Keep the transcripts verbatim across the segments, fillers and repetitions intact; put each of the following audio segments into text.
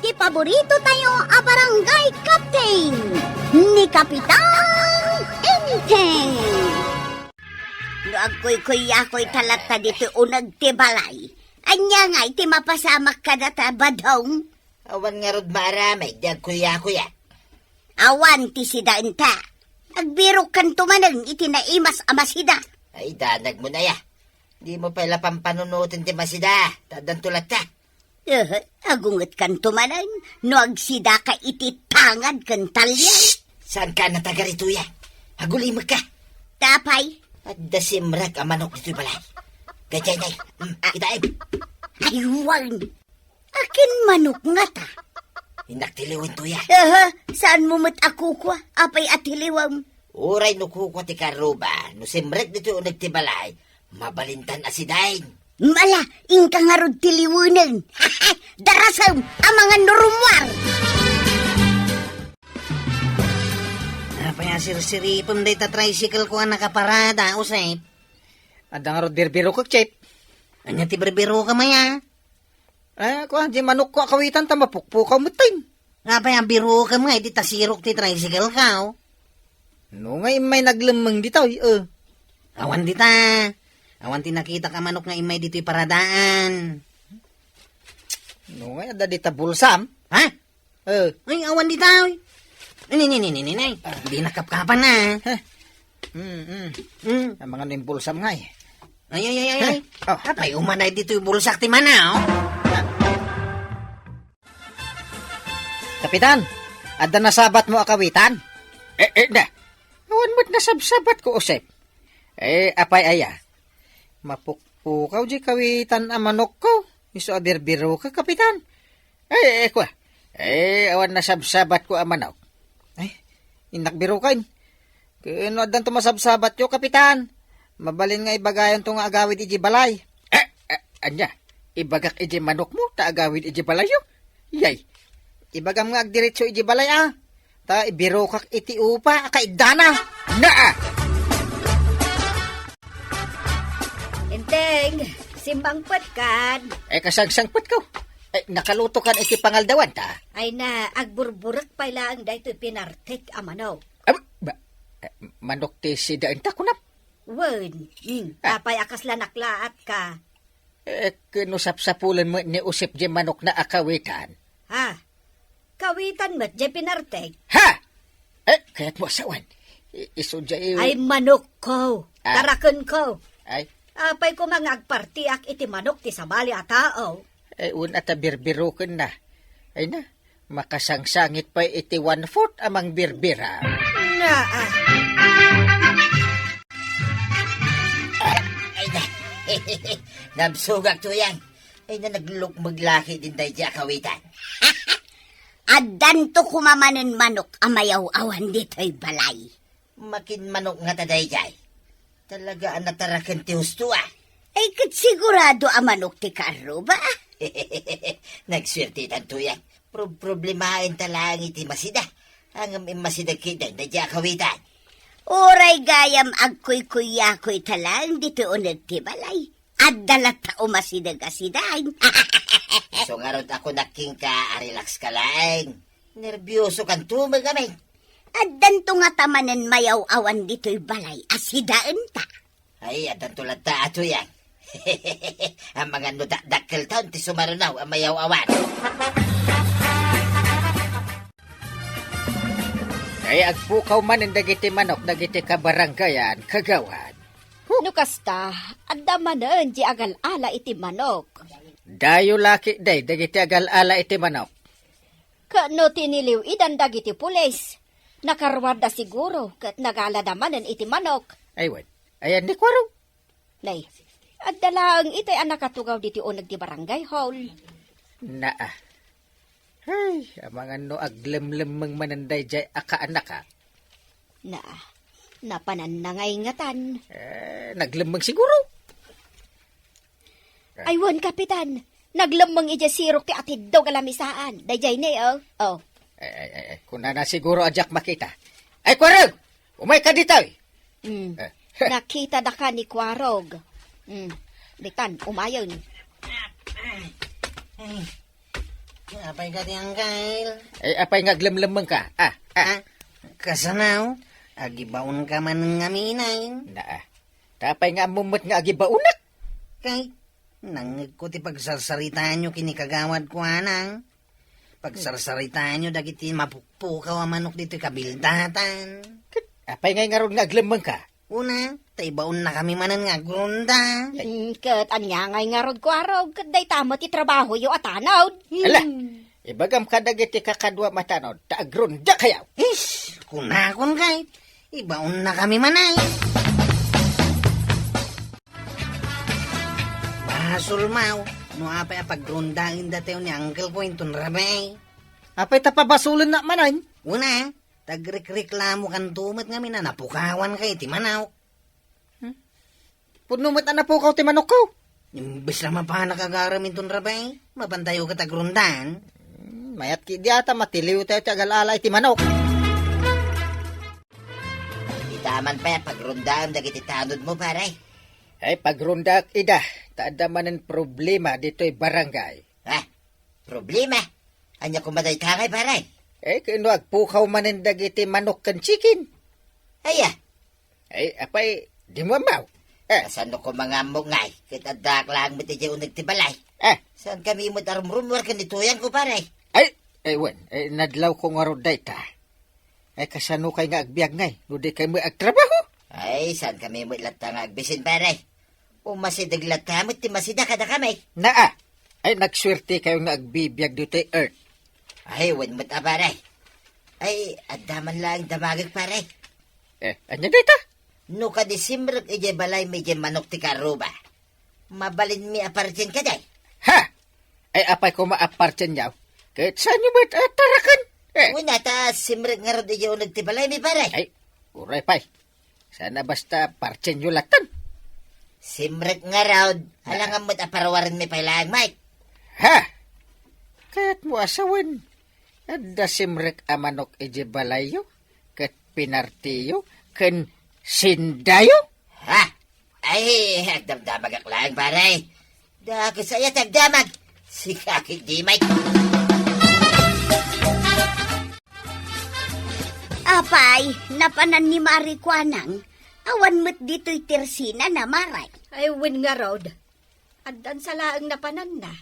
ti paborito tayo a barangay captain, ni Kapitan Enteng. No agkuykuyakoy ta latta ditoy uneg ti balay, ania ngay ti mapasamak kadata, Badong? Awan ngarud maaramid ti agkuyakuya. Awan ti sidaenta. Agbirokkanto manen iti naimas a masida. Ay, danagmo aya. Dimo pay la pampanunoten ti masida, ta addanto latta. Eh, agungetkanto manen no agsidaka iti tangad ken taliay. Shh! Saanka a natagarituya? Agulimekka. Apay? Adda simrek a manok ditoy balay. Daydiay, nay. Hmm, kitaem. Ay, wen. Akin manok ngata? Innak tiliwentoya. Aha, saanmo met a kukua? Apay a tiliwem? Uray no kukua ti karruba, no simrek ditoy uneg ti balay, mabalintan a sidaen. Ala, inka ngarud tiliwenen. Darasem, amangan no rummuar. Apay a sirsiripem dayta tricycle ko a nakaparada, Josep? Adda ngarud birbirokek, Chef. Ania ti birbirokem aya? Eh, kua, di manokko a kawitan ta mapukpukaw metten. Apay a birokem nga, iti tasirok ti tricycle ka, oh. No nga immay naglemmeng ditoy, eh. Awan dita. Awan ti nakitak a manok nga immay ditoy paradaan. No nga, adda dita bulsam? Ha? Eh. Ay, awan dita, oy. Ni, ni, ni, ni, ni, ni. Di nakapkapan na. Heh. Hmm, hmm. Hmm. Amangan no imbulsam ngay. Ay, ay, ay, ay, ay. Oh. Apay, umanay ditoy bulsak ti mana, oh. Kapitan, adda nasabatmo a kawitan? Eh, eh, da. Awan met nasabsabatko, Josep. Eh, apay aya? Mapukpukaw di kawitan a manokko. Isu a birbirokek, Kapitan. Ay, ay, kua. Ay, awan nasabsabatko a manok. Ay, innak biroken. Ken no addanto masabsabatyo, Kapitan, mabalin nga ibagayonto nga agawid idiay balay. Eh, eh, ania? Ibagak idiay manokmo ta agawid idiay balayyo? Yay. Ibagam nga agdiretso idiay balay, a. Ta ibirokak iti upa a kaiddana. Naa! Enteng, simmangpetkan. Eh, kasangsangpetko. Eh, nakalutokan iti pangaldawan ta. Ay na, agburburek pay laeng daytoy pinartek a manok. Ab-, ba, eh, manok ti sidaenta, kunam? Wen, hmm, Ah. apay a kasla naklaatka? Eh, ken no sapsapulen met ni Josep di manokna a kawitan. Ha? Kawitan met di pinartek? Ha? Eh, kayatmo a sawen. I-, isu di i- Ay, manokko. Ah. Tarakenko. Ay. Apay koma nga agpartiak iti manok ti sabali a tao? Eh, wen a ta birbirokenna. Ay na, makasangsangit pay iti one-fourth a mangbirbira. Naa. Ay na. Nabsogak, Tuyang. Ay na, naglukmeg la ketdin daydiay a kawitan. Addanto koma manen manok a mayaw-awan ditoy balay. Makin manok ngata daydiay. Talaga a nataraken ti husto, a. Ay, ket sigurado a manok ti kaarruba, a. Nagsuertetan, Tuyang. Pro-, problemaenta laeng iti masida. Ngem immasideg ketdin daydiay a kawitan. Uray gayam agkuykuyakoyta laeng ditoy uneg ti balay. Adda latta umasideg a sidaen. Isu ngarud a kunak kenka a relax ka laeng. Nerbiosokanto met ngamin. Addanto ngata manen mayaw-awan ditoy balay a sidaenta. Ay, addanto latta a Tuyang. Amangan no dakdakkelton ti sumaruno a mayaw-awan. Ay, agpukaw manen dagiti manok dagiti kabarangayan, kagawad. Huh. No kasta, adda manen di agal-ala iti manok. Dayo la ketdi dagiti agal-ala iti manok. Ket no tiniliw-idan dagiti pulis, nakaruarda siguro ket nagalada manen iti manok. Ay wen, ayan ni Kuaro. Nay, adda laeng itoy a nakatugaw ditoy uneg ti barangay hall. Naa. Ay, amangan no aglemlemmeng manen daydiay a kaanaka. Na, napananna ngay ngatan. Eh, naglemmeng siguro. Ay, wen, Kapitan. Naglemmeng idiay sirok ti atiddog a lamisaan. Daydiay ni, oh. Oh. Ay, ay, ay, ay. Kunana siguro a diak makita. Ay, Kuarog! Umayka ditoy! Mm. Eh. Nakita daka ni Kuarog. Mm. Ditan, umayen. Apay kadi, Angkel? Ay, apay nga aglemlemmengka? Ah, ah. Ah, kasano? Agibaonka man ngamin. Naa. Ta apay nga ammom met nga agibaonak? Kay, nangngegko ti pagsarsaritaanyo ken ni Kagawad Kuanang. Pagsarsaritaanyo dagiti mapukpukaw a manok ditoy kabildatan. Ket apay ngay ngarud nga aglemmengka? Una, ta ibaonnakami manen nga agrunda. Mm, ket ania ngay ngarud, Kuarog, ket dayta met ti trabahoyo a tanod. Ala, hmm. Ibagam kadagiti kakaduam a tanod, ta agrundakayo. Ish, kunakon kay, ibaonnakami manen. Basol, Maw, no apay a pagrundaen datayo ni Uncle ko inton rabii. Apay ta pabasolennak manen? Una, tagrekreklamokanto met ngamin a napukawanka iti manok. Hmm? Pudno met a napukaw ti manokko. Imbes la mapanak agarem inton rabii, mapantayo ket agrundan. Hmm, mayat ki diata, matiliwtayo ti agal-ala iti manok. Ita man pay a pagrundaem dagiti tanodmo, pare. Ay, pagrundaak ida, ta adda manen problema ditoy barangay. Ha? Problema? Ania koma dayta ngay, pare? Eh, ken no agpukaw manen dagiti manok ken chicken? Aya? Eh, apay, dimo ammo? Eh. Kasano koma nga ammok ngay, ket addaak laeng met idiay uneg ti balay? Eh. Saankami met a rumrumuar ken ni Tuyangko, pare? Ay, eh, wen, eh, nadlawko ngarud dayta. Ay, kasano kay nga agbiag ngay, no di kay met agtrabaho? Ay, saankami met latta nga agbisin, pare. Umasideg latta met ti masida kadakami. Naa, ay, nagsuertekayo nga agbibiag ditoy earth. Ay, wen met a, pare. Ay, adda man laeng damagek, pare. Eh, ania dayta? No kadi simrek idiay balaymi diay manok ti karuba, mabalinmi a partien kadi? Ha? Ay, apay koma a partienyo? Ket saanyo met a taraken? Eh. Wen a, ta simrek ngarud idiay uneg ti balaymi, pare. Ay, uray pay. Saan a basta partienyo lattan? Simrek ngarud, ah, alangan met a parawarenmi pay laeng, Mike. Ha? Kayatmo a sawen, adda simrek a manok idiay balayyo, ket pinartiyo, ken sindayo? Ha? Ay, agdamdamagak laeng, pare. Dakes aya ti agdamag. Sika ketdi, Mike. Apay, napanan ni Mari Kuanang, awan met ditoy tersinana, Mari. Ay, wen ngarud. Addan sa laeng napananna.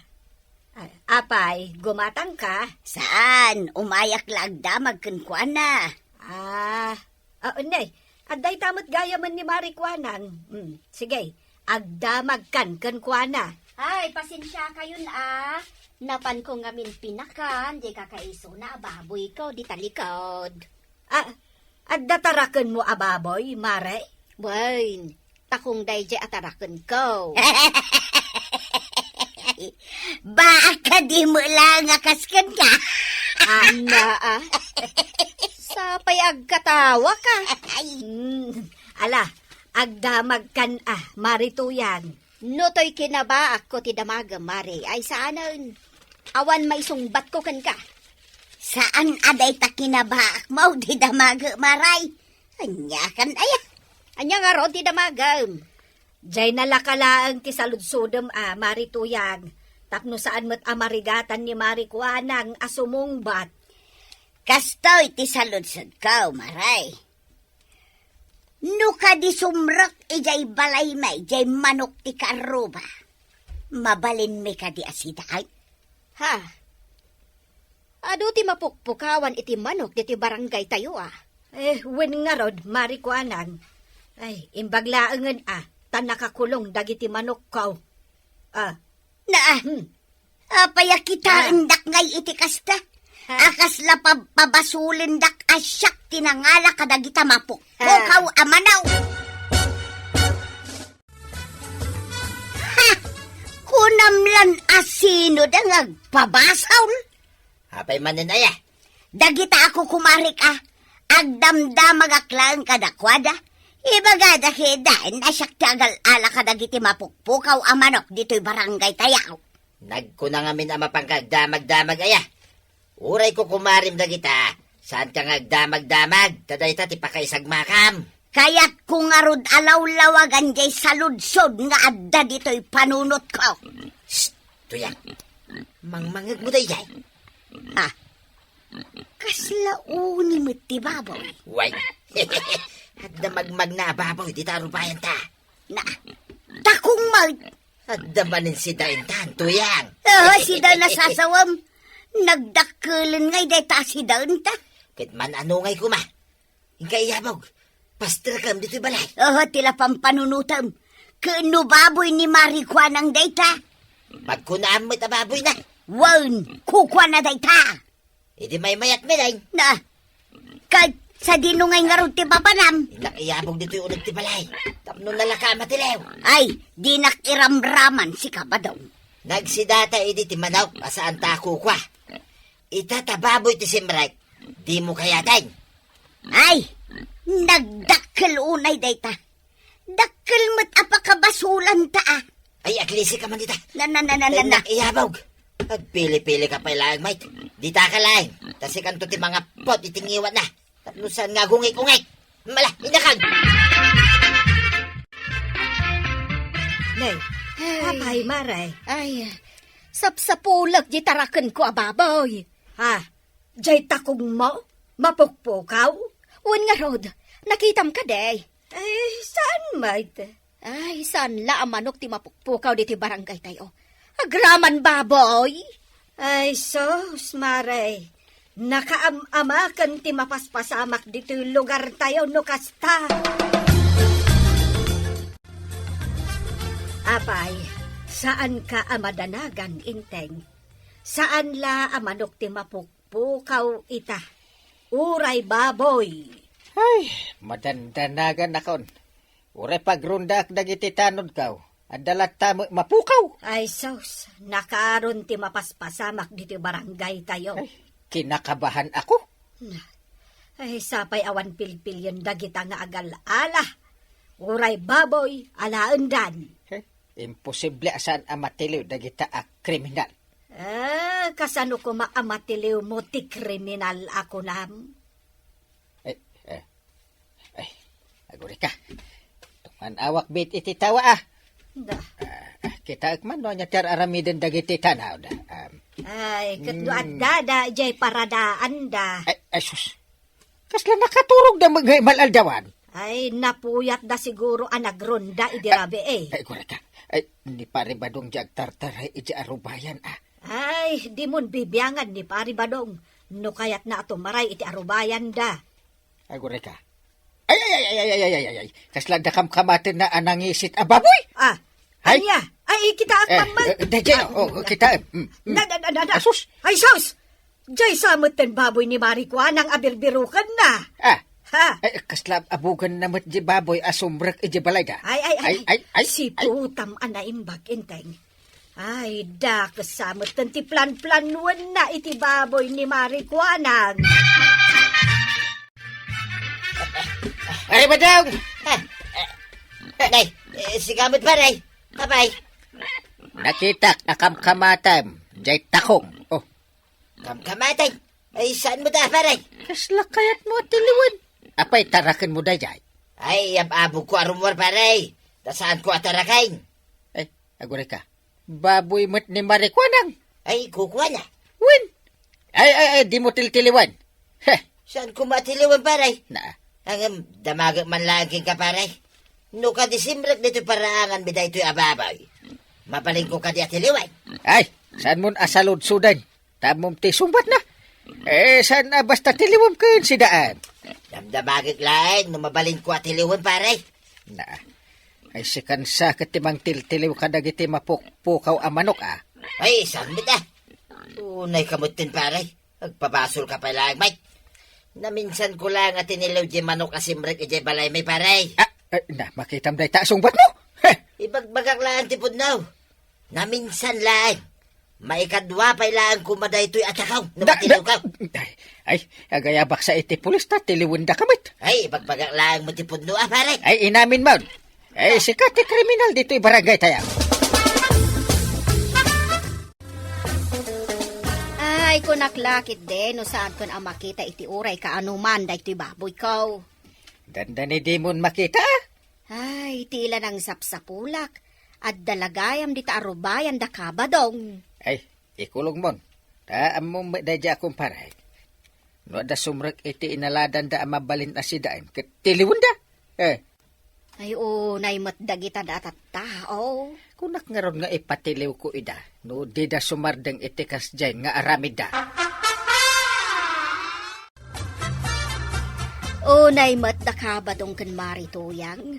Ah, apay, gumatangka? Saan, umayak la agdamag kenkuana. Ah, ah, unnay, adda ita met gayamen ni Mari Kuanang. Hmm, sige, agdamagkan kenkuana. Ay, pasensiakayon a. Napanko ngamin pinakan diay kakaisuna a baboyko dita likod. Ah, adda tarakenmo a baboy, Mare? Wen, takong daydiay a tarakenko. Baak kadi met laeng a kas kenka? Anna, ah. Sapay agkatawaka. Ay. Hmm. Ala, agdamagkan a, Mari Tuyang. No toy kinabaakko ti damagem, Mari, ay saanen. Awan maisungbatko kenka. Saan a dayta kinabaakmo ti damagem, Mari. Ania kan aya? Ania ngarud ti damagem? Diay nalaka laeng ti saludsodem a, Mari Tuyang, tapno saan met a marigatan ni Mari Kuanang a sumungbat. Kastoy ti saludsodko, Mari. No kadi sumrek idiay balaymi diay manok ti karuba, mabalinmi kadi a sidaay? Ha? Adu ti mapukpukawan iti manok ditoy barangaytayo a. Eh, wen ngarud, Mari Kuanang. Ay, imbag laengen a, ta nakakulong dagiti manokko. Ah. Naa. Hmm. Apay a kitaendak ngay iti kasta? Ha? A kasla pab-, pabasolendak a siak ti nangala kadagita mapukpukaw a manok. Ha! Kunam lan a sino da nga agpabasol? Apay manen aya? Dagita a kukumarik a, agdamdamagak laeng kadakuada. Ibagada kadakuada a siak ti agal-ala kadagiti mapukpukaw a manok ditoy barangaytayo. Nagkuna ngamin a mapanka agdamagdamag aya. Uray kukumarim dagita, saanka nga agdamagdamag, ta dayta ti pakaisagmakam. Kayatko ngarud a lawlawagan diay saludsod nga adda ditoy panunotko. Shh! Tuyang, mangmangegmo daydiay. Kasla uni met ti baboy. Way. Adda magmagna a baboy dita arubayanta. Na, takong met. Adda manen sidaenta, Tuyang. Ah, sida nasasawem. Nagdakkelen ngay dayta sidaenta. Ket man-ano ngay koma. Inka iyabog. Pasterkem ditoy balay. Oh, ti la pampanunotem. Ket no baboy ni Mari Kuanang dayta? Pagkunaam met a baboyna. Wen, kukuana dayta. Idi maymayat met, ay. Na, ket sadino ngay ngarud ti papanam? Innak iyabog ditoy uneg ti balay. Tapno nalaka a matiliw. Ay, dinak iramraman sika, Badong. Nagsidata idi ti manok a saanta a kukua. Ita ta baboy ti simrek, dimo kayaten. Ay, nagdakkel unay dayta. Dakkel met a pakabasolanta, a. Ay, aglisika man dita. Na, na, na, na, na, na. Tennak iyabog. Agpili-pili ka pay laeng, Mike. Dita ka laeng. Ta sikanto ti mangapot iti ngiwatna. Tapno saan nga agungik-ungik. Mala, inakag! Nay, ay. Apay, Mare? Ay, sapsapulek di tarakenko a baboy. Ha? Jay takongmo? Mapukpukaw? Wen ngarud, nakitam kadi? Ay, saan met? Ay, saan la a manok ti mapukpukaw ditoy barangay tayo? Agraman baboy! Ay, sus, Mare. Nakaam-amaken ti mapaspasamak ditoy lugar tayo no kasta. Apay, saan ka a madanagan, Inteng? Saan la a manok ti mapuk- Pukaw ita. Uray baboy. Ay, madandanagannakon. Uray pagrondaak dagiti tanodko. Adda latta met mapukaw. Ay, sus, nakaron ti mapaspasamak ditoy barangay tayo. Ay, kinakabahan ako. Na, ay, sapay awan pilpilien dagita nga agal-ala. Uray baboy, alaendan. Eh, imposible a saan a matiliw dagita a kriminal. Ah, kasano koma a matiliwmo ti kriminal a kunam? Ay, eh, ay, agurika. Tuman-awak met iti tawa, ah. Da. Ah, ah, kitaek man no ania ti ar-aramiden dagiti tanaw da. Um, Ay, ket no mm. Adda da, jay paradaan da. Ay, ay, sus. Kasla nakaturog da met ngay mal-aldawan. Ay, napuyat da siguro a nagronda idi rabii. Ay, kureka. Ay, ni Pare Badong di agtartaray iti arubayan, ah. Ay, dimon bibiangan ni Pare Badong. No kayatna a tumaray iti arubayan da. Ay, kureka. Ay, ay, ay, ay, ay, ay, ay, ay, ay. Kasla da kamkamaten na a nangisit a baboy? Ah, Ay. Ania? Ay, kitaak, eh, man. Eh, daydiay, oh, oh, kitaem. Mm, mm. Na, na, na, na, na. Asus. Ay, sus! Jay sa met ten baboy ni Mari Kuanang a birbirukenna. Ah. Ha? Ay, kasla abugan na met di baboy a sumrek iti balayda. Ay, ay, ay, ay, ay, ay, ay. Siputam a naimbag, Inteng. Ay, dakes sa met ten ti plan-planuenna iti baboy ni Mari Kuanang. Ay, Badong! Ah, ah, nay, eh, sika met, pare. Apay? Nakitak a kamkamatem, jay takong. Oh. Kamkamatem? Ay, saan mo ta, pare? Kasla kayat mo a tiliwen. Apay, taraken mo dayjay? Ay, ab-abog ko a rumor, pare. Ta saan ko a taraken? Ay, agurika. Baboy met ni Mari Kuanang. Ay, kukuana. Wen. Ay, ay, ay, di mo tiltiliwan. Heh. Saan ko matiliwan, pare? Na. Ngem, damagek man laeng kenka, pare. No kadi simrek ditoy paraanganmi daytoy a baboy, mabalinko kadi a tiliwan? Ay, saan mon asaludsoden? Tammom ti sungbatna. Eh, saan a basta tiliwem ken sidaan? Damdamagek laeng no mabalinko a tiliwen, pare. Na, ay sikan sa ket ti mangtiltiliw kadagiti mapukpukaw a manok, a. Ay, saan met, a? Unay ka met ten, pare. Agpabasol ka pay laeng, Mike. Naminsan ko laeng a tiniliw di manok a simrek idiay balaymi, pare. Ah, eh, na, makitam dayta a sungbatmo. Heh! Ibagbagak laeng ti pudno. Naminsan laeng. Maikadua pay laeng koma daytoy a takaw no Da-, matiliw da-, ka. Ay, ay, agayabak sa iti pulis ta tiliwendaka met. Ay, ibagbagak laeng mo ti pudno, a, pare. Ay, inamin mo. Ay, sika ti kriminal ditoy barangay tayo. Ay, kunak la ketdi no saanko a makita iti uray kaanuman daytoy baboyko. Dandani dimon makita? Ay, ti ila nangsapsapulak. Adda la gayam dita arubayan da ka, Badong. Ay, ikulongmon. Ta ammom met daydiay a kumpare. No adda sumrek iti inaladanda a mabalin a sidaen, ket tiliwenda. Eh. Ay, unay met dagita da a tattao. Kunak ngarud nga ipatiliwko ida, no dida sumardeng iti kasdiay nga aramidda. Unay met daka Badong ken Mari Tuyang.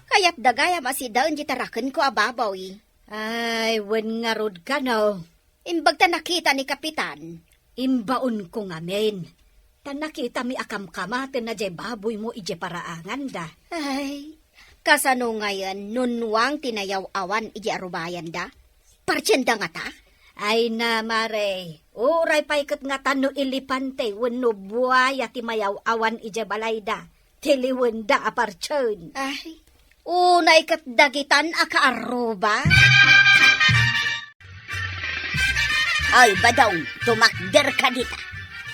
Kayatda gayam a sidaen ti tarakenko a baboy. Ay, wen ngarud kano. Imbag ta nakita ni Kapitan. Imbaonko ngamin. Ta nakitami a kamkamatenna diay baboymo idiay paraanganda. Ay, kasano ngayen no nuang ti nayaw-awan idiay arubayanda? Partienda ngata? Ay na, Mare, uray pay ket ngata no elepante wenno buaya ti mayaw-awan idiay balayda, tiliwenda a partien. Ay, unay ket dagitan a kaarruba. Ay, Badong, tumakderka dita.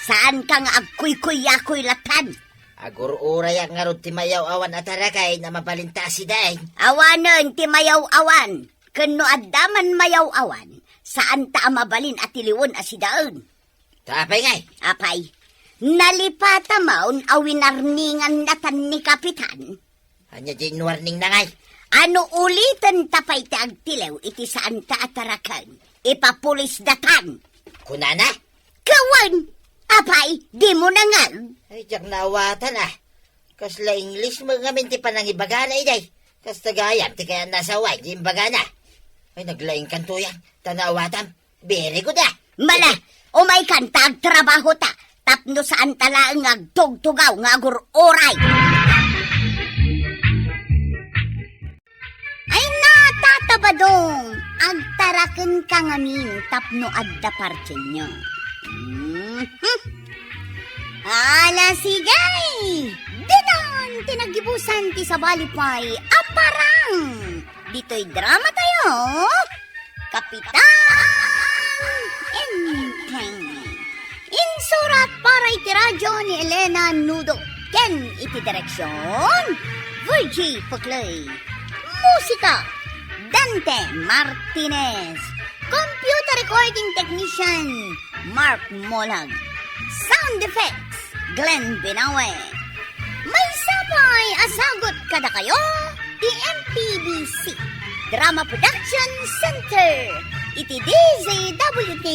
Saanka nga agkuykuyakoy latan? Agur-urayak ngarud ti mayaw-awan a taraken a mabalinta a sidaen. Awanen ti mayaw-awan. Ken no adda man mayaw-awan, saanta a mabalin a tiliwen a sidaen. Ta apay ngay? Apay, nalipata maon a winarningan natan ni Kapitan. Ania diay inwarningna ngay? Ano uliten ta pay ti agtiliw iti saanta a taraken, ipapulis datan. Kunana? Kawen! Apay, dimo nangag? Ay, diak naawatan, ah. Kasla English mo ngamin ti panangibagana, iday. Kasta gayam ti kayatna a sawen ti imbagana. Ay, naglaingkan Tuyang, ta naawatam. Very good, ah. Mala, umaykan ta agtrabahota, tapno saanta laeng nga agtugtugaw nga agur-uray. Ay, nata, Badong, agtarakenka ngamin tapno adda partienyo. Mhm. Ala, sige! Ditan ti naggibusan ti sabali pay a parang. Ditoy dramatayo, Kapitan Enteng. Insurat para iti radio ni Elena Nudo ken iti direksion, Virgie Puclay. Musika, Dante Martinez. Computer recording technician, Mark Molag. Sound effects, Glenn Binawe. Maysa pay a sagut kadakayo ti M P B C Drama Production Center iti D Z W T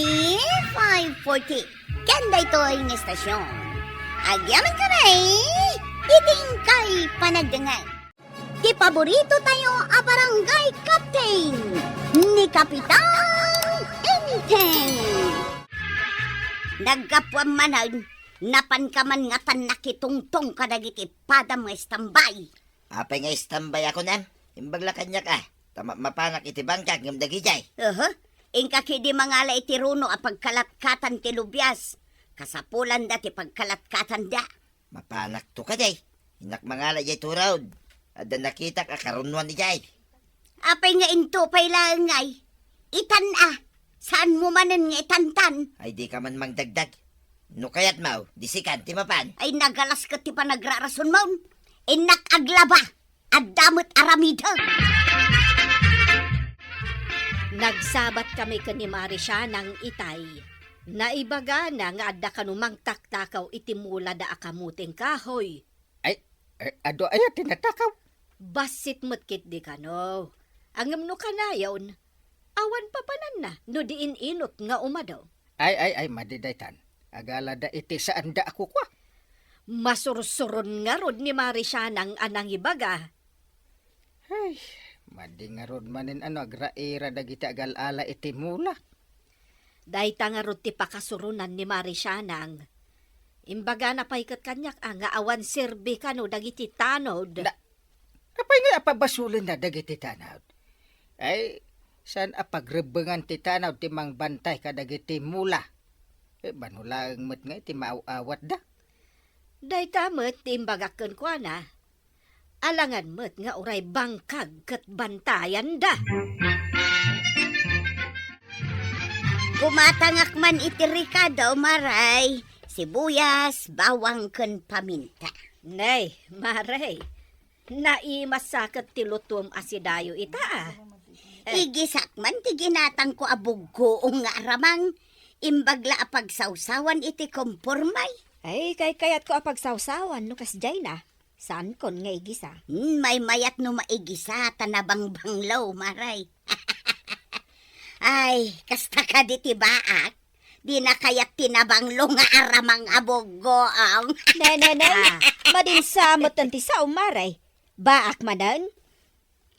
five forty. Ken daytoy nga estasion, agyamankami iti inkay panagdengngeg. Ti paboritotayo a barangay captain, ni Kapitan Enteng. Naggapuam manen, napanka man ngatan nakitungtong kadagiti padam nga istambay. Apay nga istambay a kunam? Imbag la kaniak, a, ta ma-, mapanak iti bangkag ngem dagidiay. Aha, inka ketdi mangala iti runo a pagkalatkatan ti lubias. Kasapulanda ti pagkalatkatanda. Mapanakto kadi? Innak mangala idiay turod. Adda nakitak a karunuan idiay. Apay nga into pay laeng ngay? Itan a. Saanmo manen nga itantan? Ay, dika man mangdagdag. No kayatmo, di sikan ti mapan. Ay, nagalas ket ti panagrarasonmon. Innak aglaba. Adda met aramidek. Nagsabat kami ken ni Mari Sianang itay. Naibagana nga adda kano mangtaktakaw iti mulada a kamoteng kahoy. Ay, ay, adu aya ti natakaw? Bassit met ketdi kano. Ngem no kanayon, awan papananna no di in-inut nga umadu. Ay, ay, ay, madi daytan. Agalada iti saanda a kukua. Masursuron ngarud ni Mari Sianang a nangibaga. Ay, madi ngarud manen a no agraira dagiti agal-ala iti mula. Dayta ngarud ti pakasuronan ni Mari Sianang. Imbagana pay ket kaniak a nga awan serbi kano dagiti tanod. Na, apay nga apabasolenna dagiti tanod? Ay, saan a pagrebbengan ti tanod ti mangbantay kadagiti mula? Eh, mano laeng met nga iti maaw-awatda. Dayta met ti imbagak kenkuana. Alangan met nga uray bangkag ket bantayanda. Kumatangak man iti rekado, Maray, sibuyas, bawang, ken paminta. Nay, Maray, naimasa ket ti lutom a sidayo ita, a. Eh. Igisak man ti ginatangko a buggoong nga aramang, imbag la a pagsawsawan iti kompormay. Ay, kaykayatko a pagsawsawan no kasdiayna. Saankon nga igisa. Hmm, maymayat no maigisa ta nabangbanglo, Mare. Ay, kasta kadi ti baak. Dina kayat ti nabanglo nga aramang a buggoong. Ne, ne, ne. Ah. Madinsa met ti sao, Mare. Baak manen?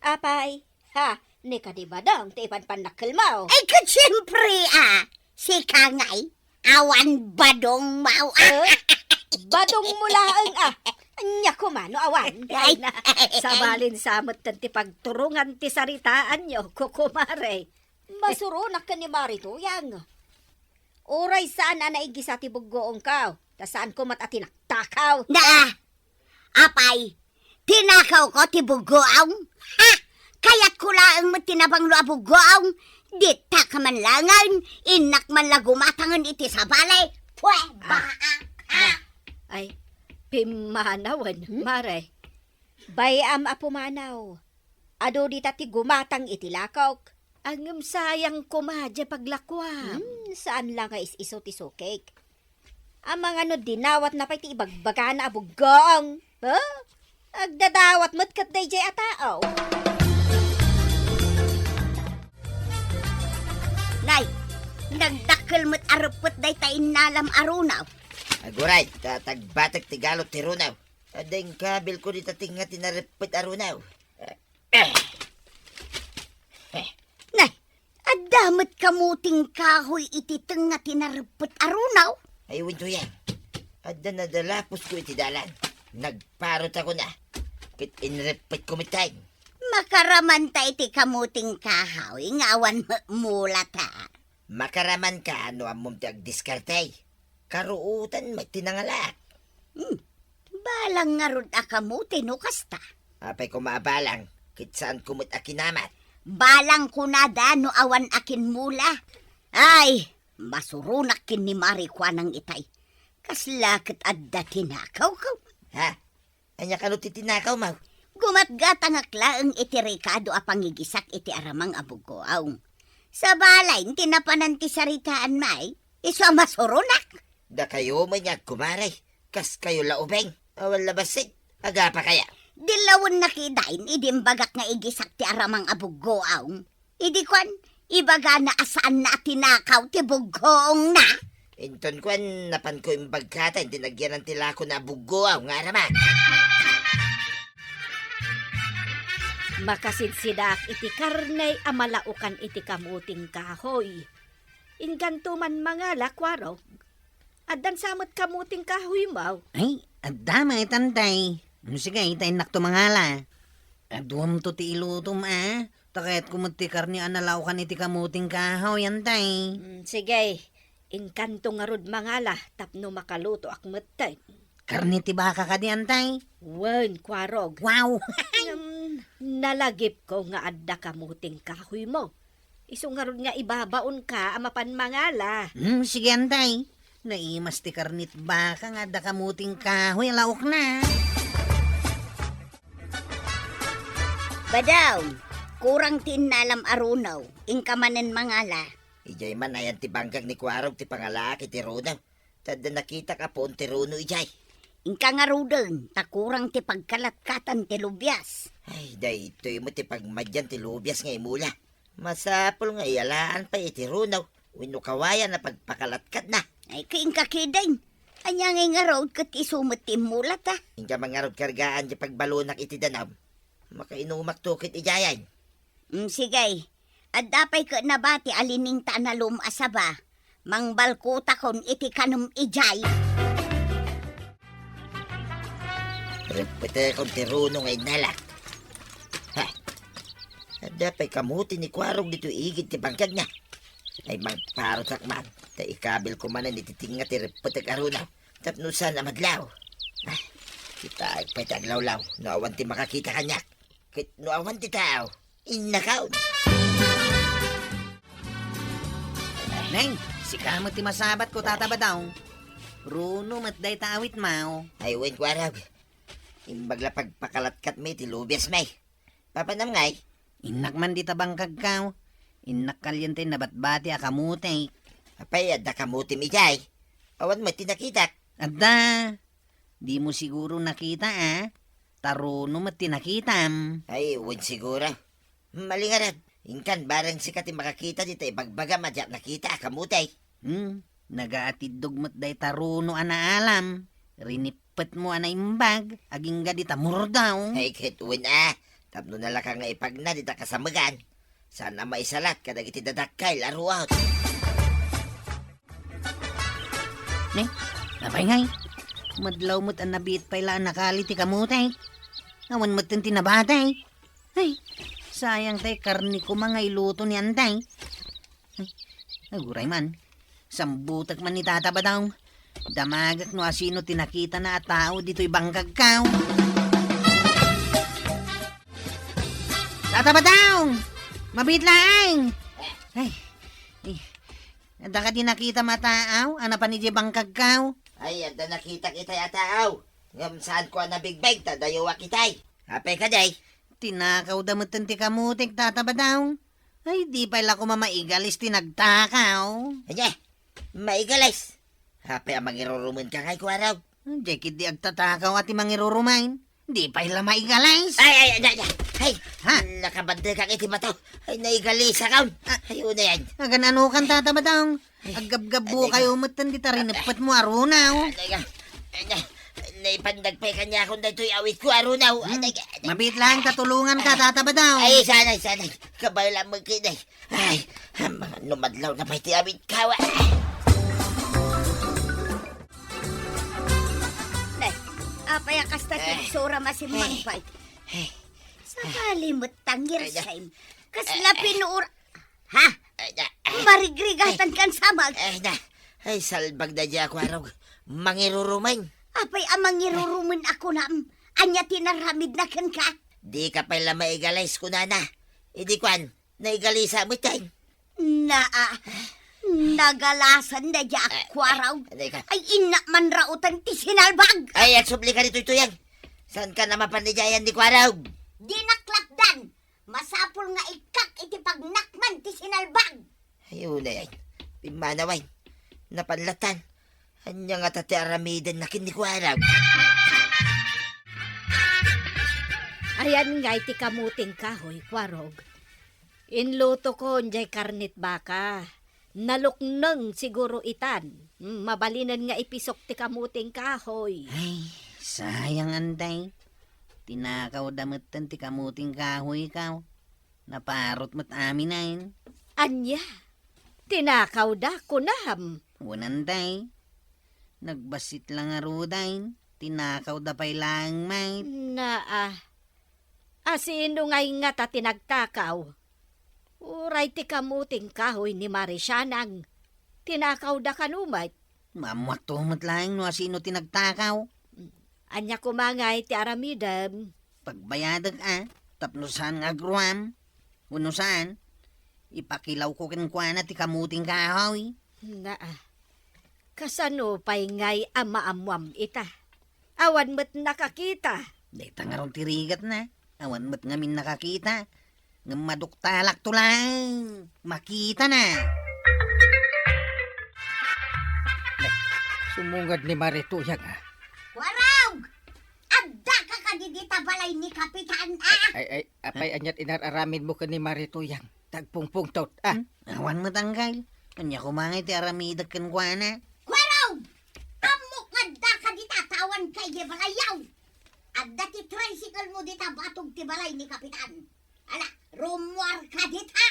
Apay, ha, ni kadi badong ti ipanpannakkelmo. Ay, ket siempre, ah. Sika ngay, awan badongmo. Eh? Badongmo laeng, ah. Ania koma no awan. Ay, ay, na. Sabalin sa met ti pagturongan ti saritaanyo, kukumare. Masuronak ken ni Mari Tuyang. Uray saan a naigisa ti buggoongko, ta saanko met a tinaktakaw. Na, apay, tinakawko ti buggoong? Ha? Kayatko laeng met ti nabanglo a buggoong? Ditak man langen, innak man la gumatangen iti sabali. Pwe, ah, baak, ha? Ay, pimmanawen, hmm? Mare. Bay-am a pumanaw. Adu dita ti gumatang iti lakok. Ngem sayang koma diay paglakuam. Hmm, saan la nga is-isu ti sukik. Amangan no dinawatna pay ti ibagbagana a buggoong. Ha? Agdadawat met ket daydiay a tao. Nay, nagdakkel met a reppet dayta innalam a runaw. Aguray, ta tagbatek ti galot ti runaw. Adda inkabilko dita tengnga ti nareppet a runaw. Eh. Eh. Nay, adda met kamuting kahoy iti tengnga ti nareppet a runaw? Ay, wen Tuyang. Adda nadalaposko iti dalan. Nagparotakon a. Ket inreppetko metten. Makaramanta iti kamuting kahoy nga awan mula ta. Makaramanka no ammom ti agdiskarte. Karuotan met ti nangalaak. Hmm. Balang ngarud a kamuti no kasta. Apay koma a balang, ket saanko met a kinamat. Balang kunada no awan a kinmula. Ay, masuronak ken ni Mari Kuanang itay. Kasla ket adda tinakawko. Ha? Ania kano ti tinakawmo? Gumatgatangak laeng iti rekado a pangigisak iti aramang a buggoong. Sabali, ti napanan ti saritaanmo, isu a masuronak. Dakayo met nga agkumare, kaskayo la ubing, awan la bassit, agapa kaya? Dilawennak idiay idi imbagak nga igisak ti aramang a buggoong. Idi kuan, ibagana a saanna a tinakaw ti buggoongna. Inton kuan, napanko imbagkatan ti nagyanan ti lakona a buggoong nga aramang. Makasidsidaak iti karne a malaokan iti kamuting kahoy. Inkanto man mangala, Kuarog. Addan sa met kamuting kahoymo? Ay, adda met, Antay. Mm, sige, ta innakto mangala. Aduamto ti ilutom, a. Ta kayatko met ti karne a nalaokan iti kamuting kahoy, Antay. Mm, sige, inkanto ngarud mangala tapno makalutoak metten. Karne ti baka kadi, Antay? Wen, Kuarog. Wow! Ngem, nalagipko nga adda kamuting kahoymo. Isu ngarud nga ibabaonka a mapan mangala. Hmm, sige, Antay. Naimas ti karne ti baka nga adda kamuting kahoy a laokna. Badaw, kurang ti innalam a runaw, inka manen mangala. Idiay man ayan ti bangkag ni Kuarog ti pangalaak iti runaw. Ta adda nakitak a puon ti runo idiay. Inka ngaruden, ta kurang ti pagkalatkatan ti lubias. Ay, daytoy met ti pagmadian ti lubias nga imula. Masapul nga iyalaan pay iti runaw wenno kawayan a pagpakalatkatna. Ay, ket inka ketdin. Ania ngay ngarud ket isu met ti immulata? Inka man ngarud kargaan ti pagbalonak iti danum. Makainumakto ket idiayen. Mm, sige. Adda pay ket nabati a liningta a nalum a saba. Mangbalkotakon iti kanum idiay. Reppetekon ti runo nga innalak. Ha? Adda pay kamuti ni Kuarog ditoy igid ti bangkagna. Ay, mangparotak man, ta ikabilko manen iti tengnga ti reppetek a runo. Tapno saan a madlaw. Ah, kitaek pay ti aglawlaw no awan ti makakita kaniak. Ket no awan ti tao, innakaw. Neng, sika met ti masabatko, Tata Badaw. Runo met dayta awitmo. Ay, wen, Kuarog. Imbag la pagpakalatkatmi ti lubiasmi. Papanam ngay? Innak man dita bangkagko. Innak kalien ti nabatbati a kamuti. Apay, adda kamutim idiay? Awan met ti nakitak. Adda, dimo siguro nakita, a? Taruno met ti nakitam. Ay, wen siguro. Malingarad, inkan bareng sika ti makakita dita ibagbagam a diak nakita a kamuti. Hmm, nagaatiddog met dayta runo a naalam. Rinippetmo a naimbag, agingga dita murdaw. Ay, ket wen a, tapno nalaka nga ipagna dita kasamegan. Saan a maisalat kadagiti dadakkel a ruot. Ne, apay ngay? Madlaw met a nabiit pay la a nakali ti kamuti. Awan met ti nabati. Ay, sayang tay karne koma nga iluto ni Anday. Ay, aguray man. Sambutek man ni Tata Badong. Damagek no asino ti nakitana a tao ditoy bangkagko. Tata Badong! Mabiit laeng! Ay, eh, adda kadi nakitam a tao a napan idiay bangkagko? Ay, adda nakitak itay a tao. Ngem saanko a nabigbeg ta dayuak itay. Apay kadi? Tinakawda metten ti kamutik, Tata Badong. Ay, di pay la koma maigalis ti nagtakaw. Ania? Maigalis? Apay a mangirurumenka ngay, Kuarog? Diay ketdi agtatakaw a ti mangirurumen. Di pay la maigalis. Ay, ay, ay, ay, ay. Ha? Nakabandekak iti bato. Ay, naigalis akon. Ah. Ay, unayan. Agan-anokan, Tata Badong? Ay, aggabgabbukayo metten dita rinippetmo a runaw. Ay, ay, ay, naipandag pay kaniakon daytoy awitko a runaw. Hmm. Ay, ay, ay. Mabiit laeng ta tulonganka, Tata Badong. Ay, sanay, sanay. Kabay lang magkinay. Ay, am, no madlaw na pay ti awitko. Nay, apay a kasta ti Eh. itsura, masimmangpay? Eh. Sakali met ta ngirsaem. Kasla Eh. pinuor-, ha? Eh, na. Marigrigatankan samag? Eh, na. Ay, salbag daydiay a Kuarog. Mangirurumen. Apay a mangirurumen a kunam? Ania ti naramidna kenka? Dika pay la maigalis, kunana. Idi kuan, naigalisak metten. Naa, nagalasan daydiay a Kuarog. Ay, ay, ay. Ay, innak manraotan ti sinalbag. Ay, agsublika ditoy tuyang. Saanka a mapan idiay ni Kuarog? Dinak lapdan. Masapul nga ikkak iti pagnakman ti sinalbag. Ay, unayan. Pimmanawen. Napan latan. Ania ngata ti aramidenna ken ni Kuarog? Ayan ngay ti kamuting kahoy, Kuarog. Inlutokon diay karnet baka. Nalukneng siguro itan. Hmm, mabalinen nga ipisok ti kamuting kahoy. Ay, sayang, Anday. Tinakawda metten ti kamuting kahoy, kaw. Naparot met amin, ay. Ania? Tinakawda, kunam? Wen, Anday. Nagbassit la ngaruden, tinakawda pay laeng met. Naa. A, sino ngay ngata ti nagtakaw? Uray ti kamuting kahoy ni Mari Sianang. Tinakawda kano met? Maammoakto met laeng no asino ti nagtakaw. Ania koma ngay ti aramidem? Pagbayadek a, tapno saan nga agruam. Wenno saan, ipakilawko kenkuana ti kamuting kahoy. Naa. Kasano pay ngay a maammuam ita? Awan met nakakita. Dayta ngarud ti rigatna. Awan met ngamin nakakita. Ngem maduktalakto laeng. Makitana. Sumungad ni Mari Tuyang, a. Kuarog! Addaka kadi dita balay ni Kapitan, a? Ay, ay, apay, aniat inar-aramidmo ken ni Mari Tuyang? Tagpungpungtot, a? Hmm? Awan met, Anggal. Ania koma ngay ti aramidek kenkuana? Kuarog! Ammok nga addaka dita, ta awanka idiay balayyo. Adda ti tricycle mo dita batog ti balay ni Kapitan. Ala, rummuarka dita.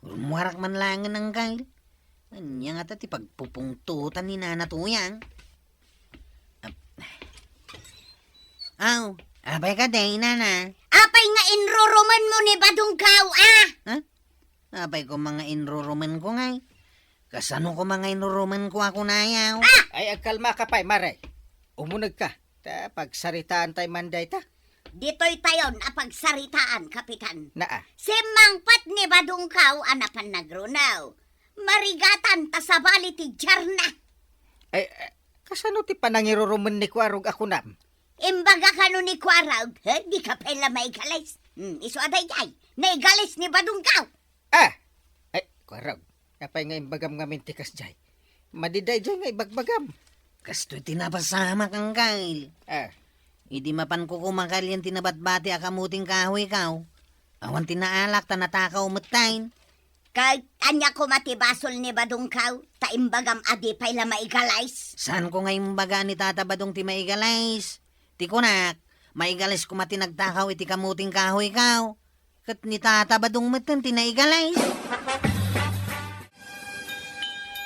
Rummuarak man laengen, Anggal. Ania ngata ti pagpupungtotan ni Nana Tuyang? Ap-, aw, apay kadi, Nana? Apay nga inrurumenmo ni Badongko, a? Ha? Apay koma nga inrurumenko ngay? Kasano koma nga inrurumenko a kunayo? A! Ay, agkalmaka pay, Mari. Umunegka. Ta pagsaritaantay man dayta. Ditoytayon a pagsaritaan, Kapitan. Naa. Simmangpet ni Badongko a napan nagruno. Marigatan ta sabali ti diarna. Ay, eh, kasano ti panangirurumen ni Kuarog a kunam? Imbaga kano ni Kuarog, he, dika pay la maigalis. Hmm, isu a daydiay, naigalis ni Badongko. A! Ay, Kuarog, apay nga imbagam ngamin ti kasdiay? Madi daydiay nga ibagbagam. Kastoy ti napasamak, Angkel. Ah. Idi mapanko koma kalian ti nabatbati a kamuting kahoykaw, awan ti naalak ta natakaw metten. Ket ania koma ti basol ni Badongkaw, ta imbagam a di pay la maigalis? Saanko nga imbaga ni Tata Badong ti maigalis. Ti kunak, maigalis koma ti nagtakaw iti kamuting kahoykaw. Ket ni Tata Badong metten ti naigalis.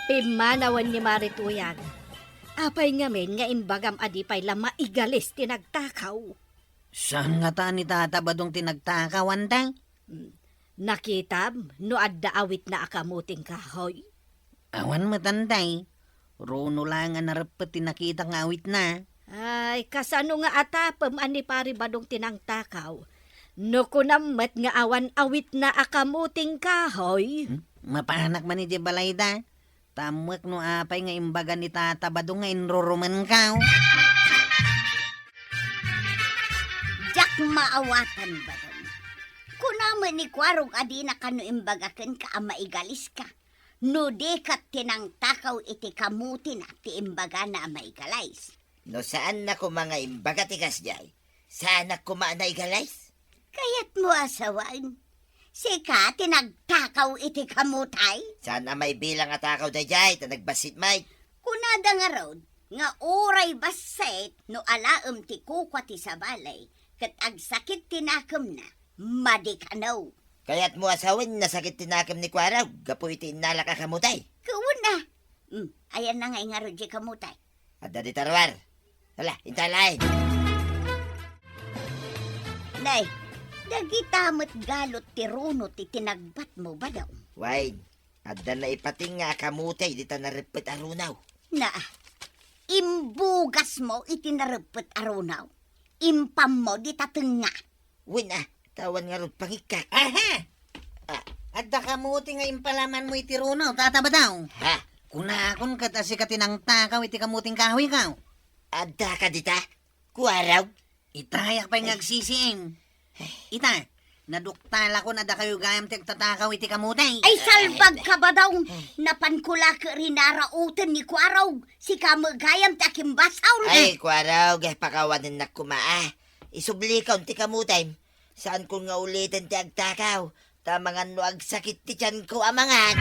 Pimmanawen ni Mari Tuyang. Apay ngamin nga imbagam a di pay la maigalis ti nagtakaw? Saan ngata ni Tata Badong ti nagtakaw, Antay? Hmm. Nakitam no adda awitna a kamuting kahoy? Awan met, Antay. Runo laeng a nareppet ti nakitak nga awitna. Ay, kasano nga atapem a ni Pari Badong ti nangtakaw? No kunam met nga awan awitna a kamuting kahoy? Hmm? Mapanak man idiay balayda. Tammek no apay nga imbaga ni Tata Badong nga inrurumenkaw. Diak maawatan, Badong. Kuna met ni Kuarog a dina kano imbaga kenka a maigaliska. No di ket ti nangtakaw iti kamutina ti imbagana a maigalis. No saanna koma nga imbaga ti kasdiay, saanak koma a naigalis? Kayatmo a sawen, sika ti nagtakaw iti kamutay? Saan a maibilang a takaw daydiay ta nagbassit met. Kunada ngarud nga uray bassit no alaem ti kukua ti sabali ket agsakit ti nakemna, madi kano. Kayatmo a sawen, nasakit ti nakem ni Kuarog gapu iti innalak a kamutay? Kuna. Hmm, ayanna ngay ngarud diay kamutay? Adda dita ruar. Hala, inta laeng. Nay, dagita met galot ti runo ti tinagbatmo, Badong. Wen, adda naipating nga a kamutay dita nareppet a runo. Na, imbugasmo iti nareppet a runo. Impammo dita tengnga. Wen a, ta awan ngarud pangikkak. Aha! Ah, adda kamuti nga impalamanmo iti runo, Tata Badong. Ha? Kunakon ket a sika ti nangtakaw iti kamuting kahoykaw. Adda ka dita? Kuarog? Itayak pay nga agsisiim. Ita, naduktalakon a dakayo gayam ti agtatakaw iti kamuti. Ay, salbag ka, Badong! Napanko la ket rinarauten ni Kuarog. Sika met gayam ti akimbasol. Ay, Kuarog, eh, pakawanennak koma, ah. Isublikon ti kamutim. Saanko nga uliten ti agtakaw, ta mangan no agsakit ti tianko a mangan.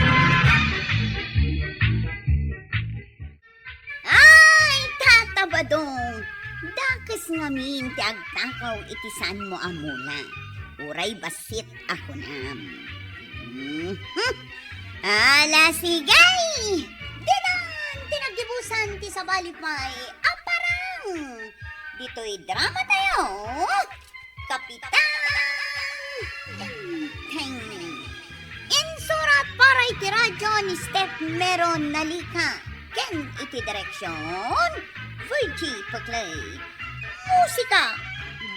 Ay, Tata Badong, dakes ngamin ti agtakaw iti saanmo a mula. Uray bassit a kunam. Mhm. Ala, sige! Ditan ti naggibusan ti sabali pay a parang ditoy drama tayo. Kapitan Enteng. Insurat para iti radyo ni Steph Meron Nalica ken iti direksyon, Virgie Paclay. Musika,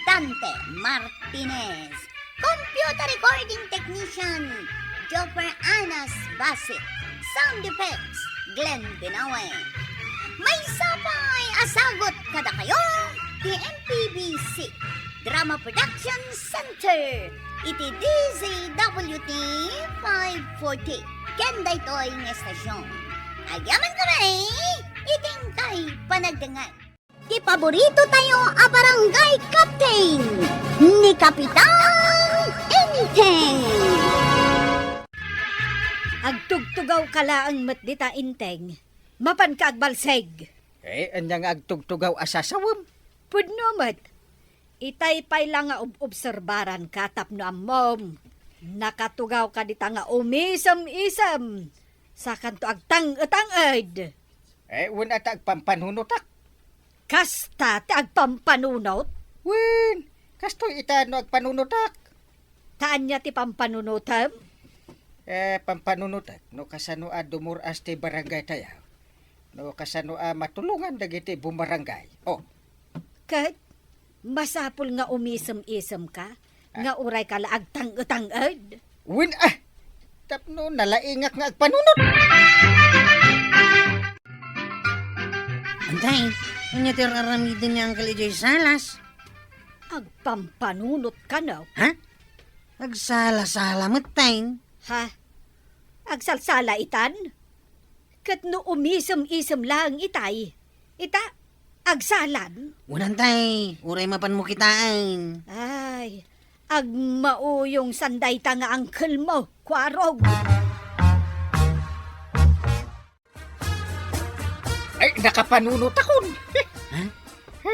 Dante Martinez. Computer recording technician, Jopper Anas Basit. Sound effects, Glenn Binawe. Maysa pay a sagut kadakayo ti M P B C Drama Production Center iti D Z W T five forty ken daytoy nga estasion. Agyaman kami iti inkay panagdengngeg. Ti paborito tayo a barangay captain, ni Kapitan Enteng. Agtugtugaw ka laeng met dita, Enteng. Mapan ka agbalsig. Eh, ania nga agtugtugaw a sasawem? Pudno met. Itay pay la nga ob-obserbaran ka tapno ammom. Nakatugaw ka dita nga umisem-isem. Sakanto agtang-etang-ed. Eh, wen a ta agpampanunotak. Kasta ti agpampanunot? Wen, kastoy ita no agpanunotak. Ta ania ti pampanunotem? Eh, pampanunotek no kasano a dumur-as ti barangay tayo. No kasano a matulongan dagiti bumarangay. Oh. Ket, masapul nga umisem-isem ka, Ah. nga uray ka la agtang-etang-ed. Wen, ah! Tapno nalaingak nga agpanunot. Antay, ania ti ar-aramiden ni Uncle idiay salas? Agpampanunot ka, no? Ha? Agsala-sala met, tay. Ha? Agsalsala itan? Ket no umisem-isem laeng itay, Ita, agsalam? Unan tay, uray mapanmo kitaen. Ay, agmauyong san dayta nga angkelmo, Kuarog. Ay, nakapanunotakon. Ha?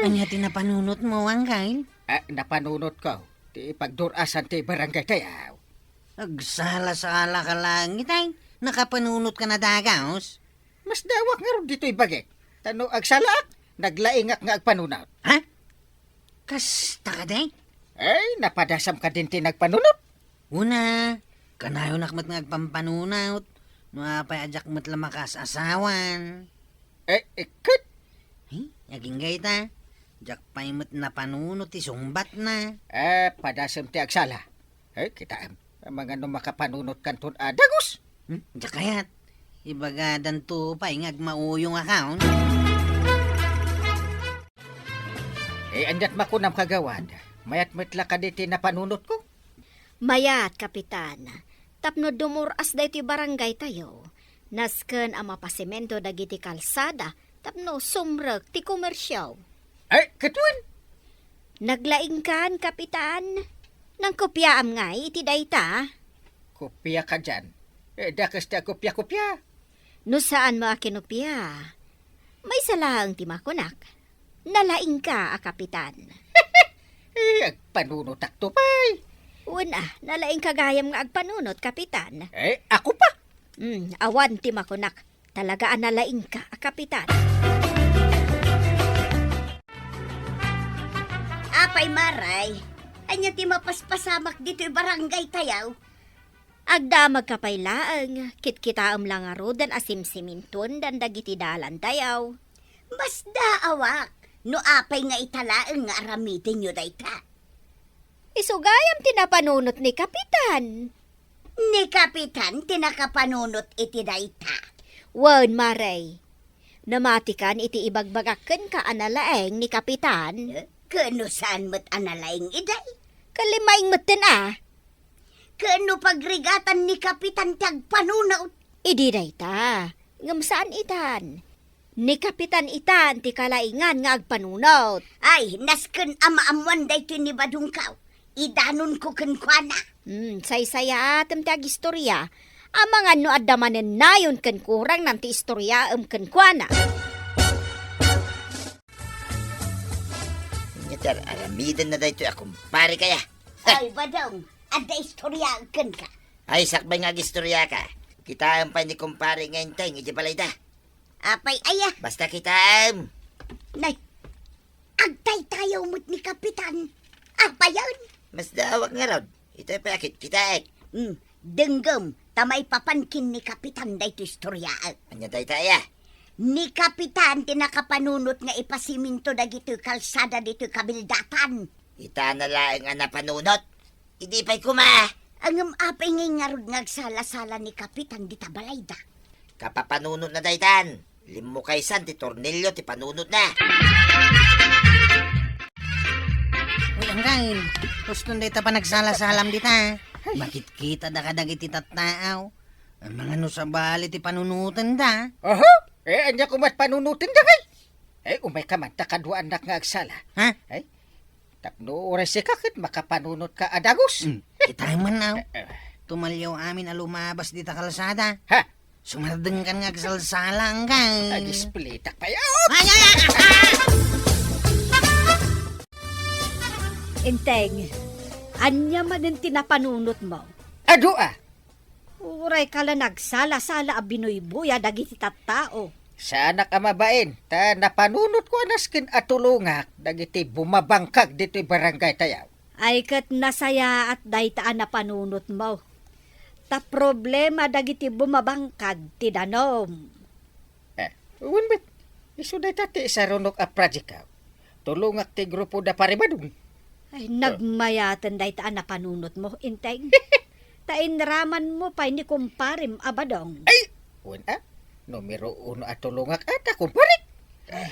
Ania ti napanunotmo, Angkel? Ah, napanunotko ti pagdur-asan ti barangay tayaw. Agsala-salaka laeng itay. Nakapanunotka na dagus? Masdaawak ngarud ditoy bagik. Ta no agsalaak, naglaingak nga agpanunot. Ha? Kasta kadi? Ay, napadasam kadin ti nagpanunot. Una, kanayonak met nga agpampanunot, no apay a diak met la makaas-asawan. Eh, eh, ket? Ay, agingga ita. Diak pay met napanunot ti sungbatna. Eh, padasem ti agsala. Eh, kitaem. Amangan no makapanunotkanton a dagus. Hmm? Diak kayat. Ibagadanto pay nga agmauyong account. Eh, andiat makunam, kagawad. Mayat met la kadi ti napanunotko? Mayat, Kapitan. Tapno dumur-as daytoy barangay tayo, nasken a mapasemento dagiti kalsada tapno sumrek ti komersio. Ay, ket wen? Naglaingkan, Kapitan. Nangkopiaam ngay iti dayta? Kopia kadian? Eh, dakes ti agkopia-kopia. No saanmo a kinopia, maysa laeng ti makunak. Nalaingka a kapitan. Eh, agpanunotakto pay. Wen a, nalaingka gayam nga agpanunot, kapitan. Eh, ako pa? Hmm, awan ti makunak. Talaga a nalaingka a kapitan. Apay, Maray, ania ti mapaspasamak ditoy barangay tayaw? Agdamagka pay laeng, kitkitaem la ngaruden a simsimintuendan dagiti dalan tayaw. Masdaawak no apay nga ita laeng nga aramidenyo dayta. Isu gayam ti napanunot ni Kapitan. Ni Kapitan ti nakapanunot iti dayta. Wen, Maray. Namatikan iti ibagbagak kenka a nalaeng ni Kapitan. Eh, ken no saan met a nalaeng iday? Ken limmaing metten a. Ken no pagrigatan ni Kapitan ti agpanunot? Idi dayta, ngem saan itan. Ni Kapitan itan ti kalaingan nga agpanunot. Ay, nasken a maammoan daytoy ni Badongkaw. Idanonko kenkuana. Hmm, saysayaatem ti agistorya. Amangan no adda manennayon ken kurangnan ti istoryaem kenkuana. Ania ti ar-aramidenna daytoy a kumpare kaya? Ay, Badong, adda istorya kenka. Ay, sakbay nga agistoriaka. Kitaem pay ni kumpare nga Enteng iti balayda. Apay aya? Basta kitaem. Nay, agtaytayaw met ni Kapitan. Apayen? Masdaawak ngarud. Ita pay a kitkitaek. Hmm, denggem, ta maipapan ken ni Kapitan daytoy istoryaek. Ania dayta aya? Ni Kapitan ti nakapanunot nga ipasiminto dagitoy kalsada ditoy kabildatan. Itana laeng a napanunot. Idi pay koma. Ngem apay ngay ngarud nga agsala-sala ni Kapitan dita balayda? Kapapanunotna daytan. Limmukaysan ti tornillo ti panunotna. Uy, Angkel, huston dayta panagsala-salam dita. Makitkitada kadagiti tattaaw. Amangan no sabali ti panunotenda. Aha! Eh, ania koma ti panunotenda, ngay? Eh, umayka man, ta kaduaannak nga agsala. Ha? Eh, tapno uray sika ket makapanunotka a dagus. Hmm, kitaem man, aw. Eh, eh. Tumalliaw amin a lumabas dita kalsada. Ha? Sumardengkan nga agsalsala, Angkel. Agisplitak pay, aw! Ay, ay, ay! Enteng, ania manen ti napanunotmo? Adu a! Urayka la nagsala-sala a binuybuya dagiti tattao. Saanak a mabain, ta napanunotko a nasken a tulongak dagiti bumabangkag ditoy barangay tayaw. Ay, ket nasayaat dayta a napanunotmo. Ta problema dagiti bumabangkag ti danum. Eh, wen met, isu dayta ti isarunok a project, aw. Tulongak ti grupo da Pare Badong. Ay, ah, nagmayaten dayta a napanunotmo, Enteng. Ta inramanmo pay ni kumparem a Badong. Ay, wen a, numero uno a tulongak a ta, kumpare. Ay,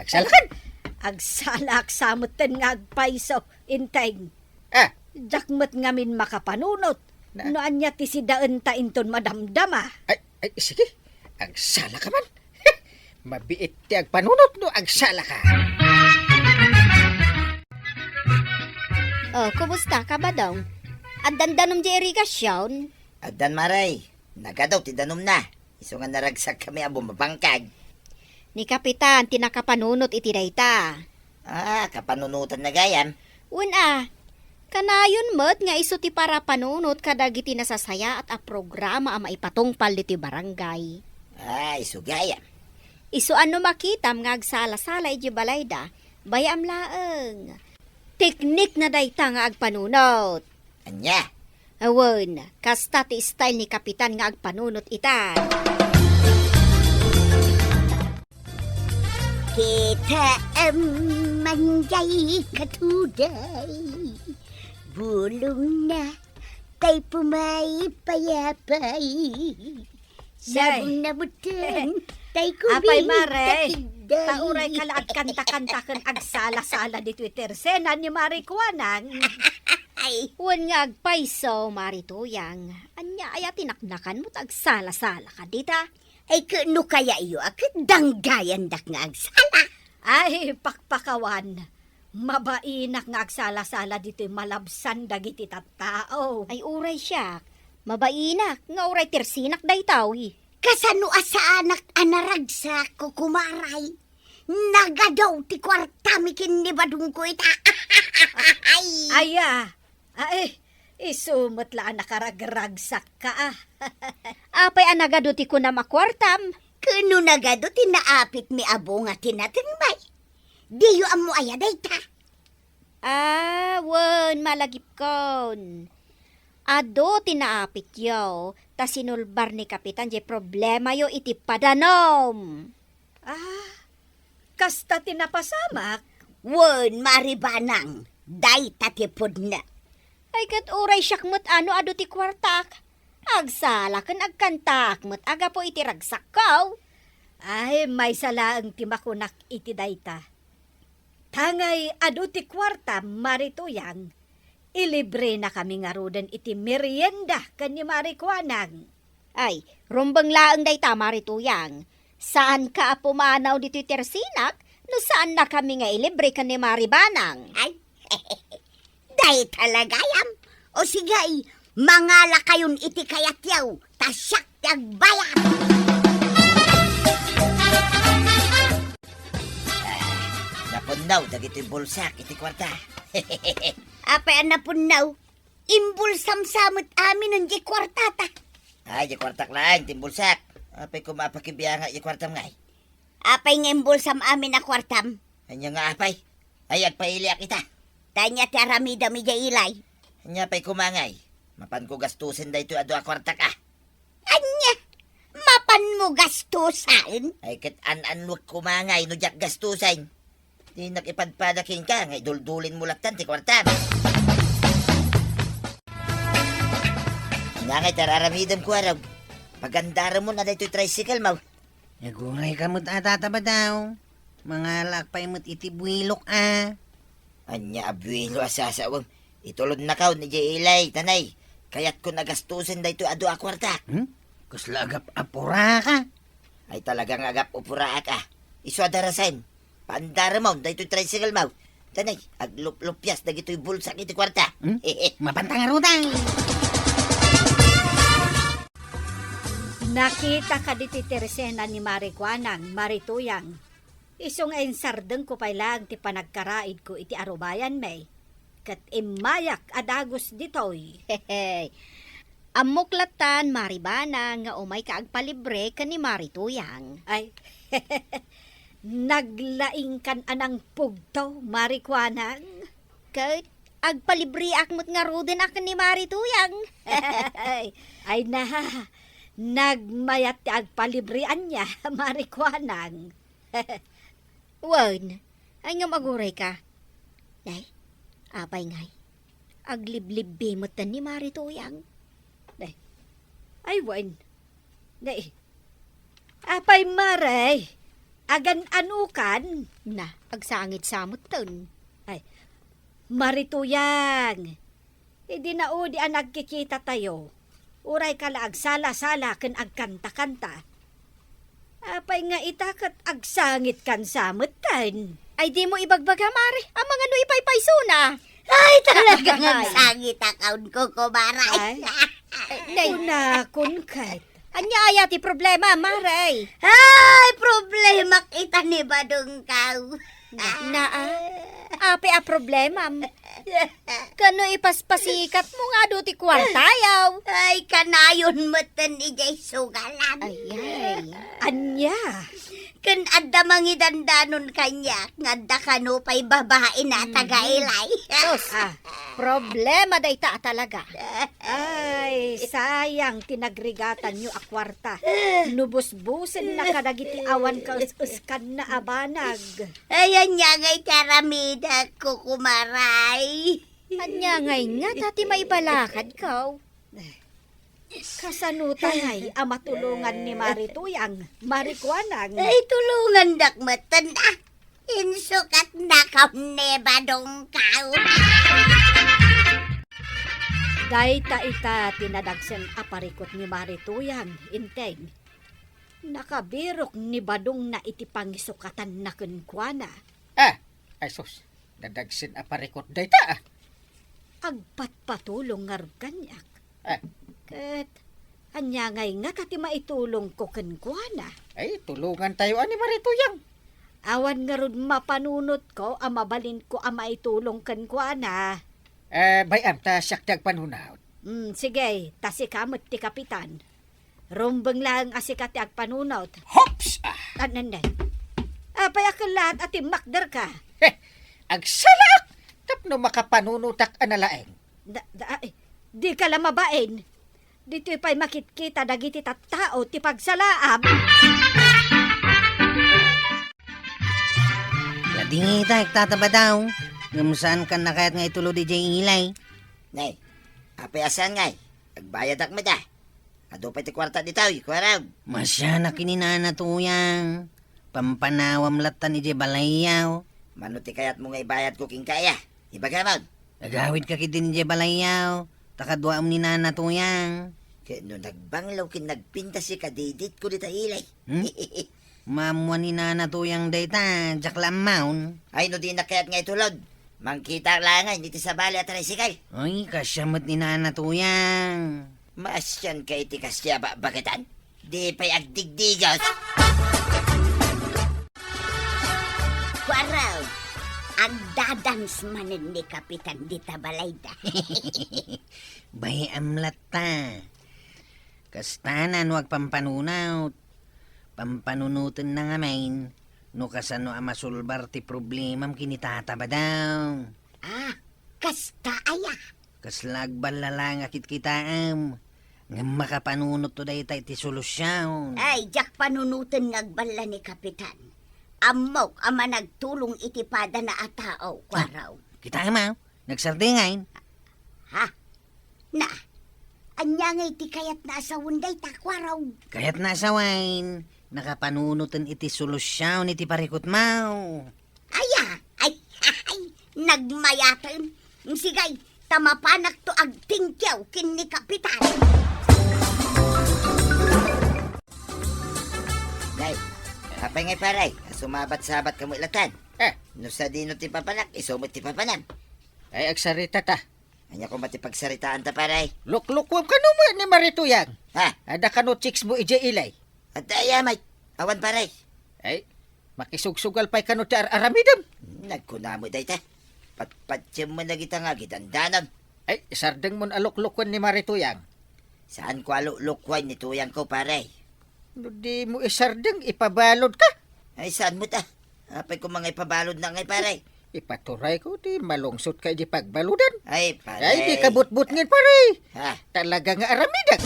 agsalakan. Agsalaak sa metten nga agpayso, Enteng. Ah. Diak met ngamin makapanunot. Na? No ania ti sidaenta inton madamdama. Ay, ay, sige. Agsalaka man. Mabiit ti agpanunot no agsalaka. Oh, kumusta ka, Badong? Addan danum diay irigasion? Addan, Mare. Nagadu ti danumna. Isu nga naragsakkami a bumabangkag. Ni Kapitan ti nakapanunot iti dayta. Ah, kapanunotanna gayam? Wen a, kanayon met nga isu ti parapanunot kadagiti nasasayaat a programa a maipatungpal ditoy barangay. Ah, isu gayam. Isu a no makitam nga agsala-sala idiay balayda, bayam laeng. Teknikna dayta nga agpanunot. Ania? Awan, kasta ti style ni Kapitan nga agpanunot ita. Kitaem man diay katuday, bulongna tay pumaypayapay. Yay. Sabong na buteng, tay kubi, Apay, Mare, takigday. Ta uray ka la agkanta-kanta ken agsala-sala ditoy tersena ni Mari Kuanang. Ay. Wen nga agpayso, Mari Tuyang. Ania aya ti naknakanmo ta agsala-sala ka dita? Ay, ket no kayatyo a ket danggayandak nga agsala. Ay, pakpakawan. Mabainak nga agsala-sala ditoy malabsan dagiti tattao. Ay, uray siak. Mabainak nga uray tersinak daytoy. Kasano a saanak a naragsak, kukumaray? Nagadu ti kuartami ken ni Badongko ita. Ay. Aya, Ay, isu met la a nakaragragsakka, a. Apay a nagadu ti kunam a kuartam? Ken no nagadu ti naapitmi a bunga ti natengmi, diyo ammo aya dayta? Ah, wen, malagipkon. Adu ti naapityo, ta sinulbar ni Kapitan diay problemayo iti padanum. Ah, kasta ti napasamak? Wen, Mari Banang, dayta ti pudno. Ay, ket uray siak met a no adu ti kuartak. Agsala ken agkantaak met a gapu iti ragsakko. Ay, maysa laeng ti makunak iti dayta. Tangay adu ti kuartam, Mari Tuyang, ilibrenakami ngaruden iti merienda ken ni Mari Kuanang. Ay, rumbeng laeng dayta, Mari Tuyang. Saanka a pumanaw ditoy tersinak no saannakami nga ilibre ken ni Mari Banang. Ay, dayta la gayam. O sige, mangalakayon iti kayatyo, ta siak ti agbayad. Ah, napunnaw dagiti bulsak iti kuarta. Apay a napunnaw? Imbulsam sa met aminen diay kuartata. Ay, diay kuartak laeng ti imbulsak. Apay koma a pakibiangak diay kuartam ngay? Apay nga imbulsam amin a kuartam? Ania nga apay? Ay, agpailiak ita. Ta ania ti aramidem idiay ilay? Ania pay koma ngay? Mapanko gastusen daytoy a dua a kuartak, a. Ania? Mapanmo gastusen? Ay, ket an-annuek koma ngay no diak gastusen. Dinak ipadpada kenka nga iduldulinmo lattan ti kuartam. Ania ngay ti ar-aramidem, Kuarog? Pagandaremon a daytoy tricycle mo. Agurayka met a, Tata Badong. Mangalaak pay met iti buwilok, a. Ania a buwilo a sasawem? Itulodnakaon idiay ilay, ta nay, kayatkon a gastusen daytoy a dua a kuartak. Hmm? Kasla agap-apuraka? Ay, talaga nga agap-upuraak, a. Isu a darasen. Paandaremon daytoy tricycle mo. Ta nay, agluplupias dagitoy bulsak iti kuarta. Hmm? Mapanta ngaruden. Nakitaka ditoy tersena ni Mari Kuanang, Mari Tuyang. Isu nga insardengko pay laeng ti panagkaraidko iti arubayanmi, ket immayak a dagus ditoy. Ammok lattan, Mari Banang, nga umayka agpalibre ken ni Mari Tuyang. Ay, naglaingkan a nangpugto, Mari Kuanang. Ket agpalibreak met ngaruden a ken ni Mari Tuyang. Ay na, nagmayat ti agpalibreanna, Mari Kuanang. Wen, ay ngem agurayka. Nay, apay ngay? Agliblibbi metten ni Mari Tuyang. Nay, ay wen. Nay, apay, Mare? Agan-anukan? Na, agsangit sa metten. Ay, Mari Tuyang, idi naudi a nagkikitatayo, urayka la agsala-sala ken agkanta-kanta. Apay nga ita ket agsangitkan sa metten? Ay, dimo ibagbaga, Mare, amangan no ipaypaysona. Ay, talaga nga Ay. Agsangit a kaunko, kumare. Ay. Ay, nay. Kunakon ket. Ania aya ti problema, Mare? Ay, problema ita ni Badong kaw. Na, na, ah. Apay a problemam? Kano ipaspasikatmo nga adu ti kuartayaw? Ay, kanayon metten idiay sugalan. Ay, ay. Ania? Ken adda mangidandanon kaniak nga adda kano pay babaen a Mm. taga-Ilay. Sus, ah, problema dayta a talaga. Ay, sayang ti nagrigatanyo a kuarta. No busbusenna kadagiti awan kaes-eskanna a banag. Ay, ania ngay ti aramidakko, kumaray? Ania ngay ngata ti maibalakadko? Kasano ta ngay a matulongan ni Mari Tuyang, Mari Kuanang? Ay, tulongandak metten, ah. Insukatnakon ni Badong kaw. Dayta ita ti nadagsen a parikut ni Mari Tuyang, Enteng. Nakabirok ni Badongna iti pangisukatanna kenkuana. Ah, ay sus, nadagsen a parikut dayta, ah. Agpatpatulong ngarud kaniak. Ah. Ket ania ngay ngata ti maitulongko kenkuana? Ay, tulongantayo a ni Mari Tuyang. Awan ngarud mapanunotko a mabalinko a maitulong kenkuana. Eh, bay-am, ta siak ti agpanunot. Mm, sige, ta sika met ti kapitan. Rumbeng laeng a sika ti agpanunot. Hops! Ah! Anenday. Apay a kellaat a timmakderka? Heh! Agsalaak tapno makapanunotak a nalaeng. Da, da, ay, dika la mabain. Ditoy pay makitkita dagiti tattao ti pagsalaam. Ladingita, Tata Badong. Ngem saankan a kayat nga itulod idiay Ilay. Nay, apay a saan ngay? Agbayadak met a. Adu pay ti kuarta ditoy, kuarog. Masianak ken ni Nana Tuyang. Pampanawam lattan idiay balayyo. Mano ti kayatmo nga ibayadko kenka aya? Ibagamon. Agawidka ketdin idiay balayyo. Ta kaduaem ni Nana Tuyang. Ket no nagbanglaw ken nagpintas ti kadiditko dita Ilay. Hmm? Maammuan ni Nana Tuyang dayta, diak la ammaon. Ay, no dinak kayat nga itulod, mangkita la ngay iti sabali a tricycle. Ay, kasia met ni Nana Tuyang. Maasianka iti kasia a bakbaketan? Di pay agdigdigas. Kuarog, agdadance manen ni Kapitan dita balayda. Bay-am latta. Kasta no agpampanunot, pampanunotenna ngamin no kasano a masolbar ti problemam ken ni Tata Badong. Ah, kasta aya? Kasla agballa laeng a kitkitaem, ngem makapanunotto dayta iti solusion. Ay, diak panunoten nga agballa ni Kapitan. Ammok a managtulong iti padana a tao, Kuarog. Kitaem a, nagsardengay. Ha? Na, ania ngay ti kayatna a sawen dayta, Kuarog? Kayatna a sawen, nakapanunoten iti solusion iti parikutmo. Aya, ay, ay, nagmayaten. Sige, ta mapanakto agtingkiaw ken ni Kapitan. Nay, apay ngay, pare, a sumabat-sabat kamo ilatan? Eh. No sadino ti papanak, isu met ti papanam. Ay, agsarita ta. Ania koma ti pagsaritaanta, pare? Luklukuem kano met ni Mari Tuyang. Ha? Adda kano chicks mo idiay Ilay? Adda aya met. Awan, pare. Ay, makisugsugal pay kano ti ar-aramidem. Hmm, nagkuna met dayta. Patpatiem met dagita nga agidandanon. Ay, sardengmon a luklukuen ni Mari Tuyang. Saanko a luklukuen ni Tuyangko, pare. No dimo isardeng, ipabaludka. Ay, saan met a? Apay koma nga ipabaludna ngay, pare? Ipaturayko ti malungsotka idi pagbaludan. Ay, pare. Ay, dika butbutngen, pare. Ha? Talaga nga aramidek.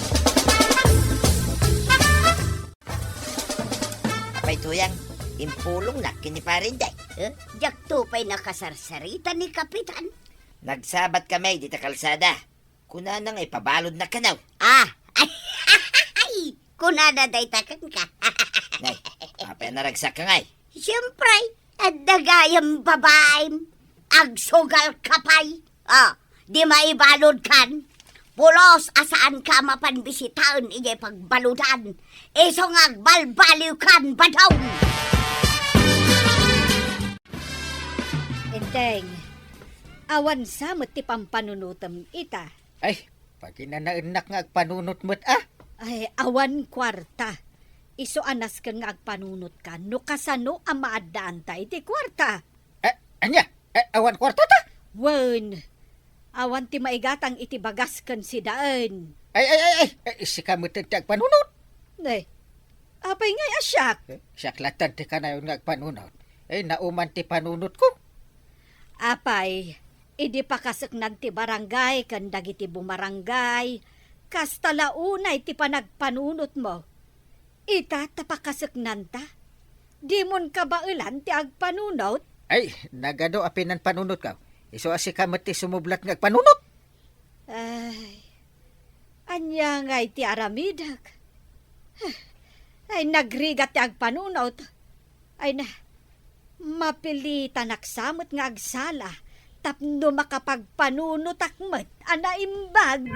Apay, Tuyang, impulongnak ken ni Pare Inday. Eh, diakto pay nakasarsarita ni Kapitan. Nagsabat kami dita kalsada. Kunana nga ipabaludnak kano. Ah, ay, kunana dayta kenka. Nay, apay a naragsakka ngay? Siempre, adda gayam babaem agsugalka pay. Ah, di maibaludkan. Pulos a saanka a mapan bisitaen idiay pagbaludan, isu nga agbalbaliwkan, badong! Enteng, awan sa met ti pampanunotem ita. Ay, paginanaennak nga agpanunot met, a. Ay, awan kuarta. Isu a nasken nga agpanunotka no kasano a maaddaanta iti kuarta. Eh, ania? Eh, awan kuartata? Wen, awan ti maigatang iti bagas ken sidaen. Ay, ay, ay, ay, eh, sika met ti agpanunot. Eh, apay ngay a siak? Eh, siak latta ti kanayon nga agpanunot. Eh, nauman ti panunotko. Apay, idi pakaseknan ti barangay ken dagiti bumarangay, kasta la unay ti panagpanunotmo. Ita ta pakaseknanta, dimon kabaelan ti agpanunot? Ay, nagadu a pinanpanunotko. Isu a sika met ti sumublat nga agpanunot. Ay, ania ngay ti aramidek? Ay, nagrigat ti agpanunot. Ay na, mapilitanak sa met nga agsala tapno makapagpanunotak met a naimbag.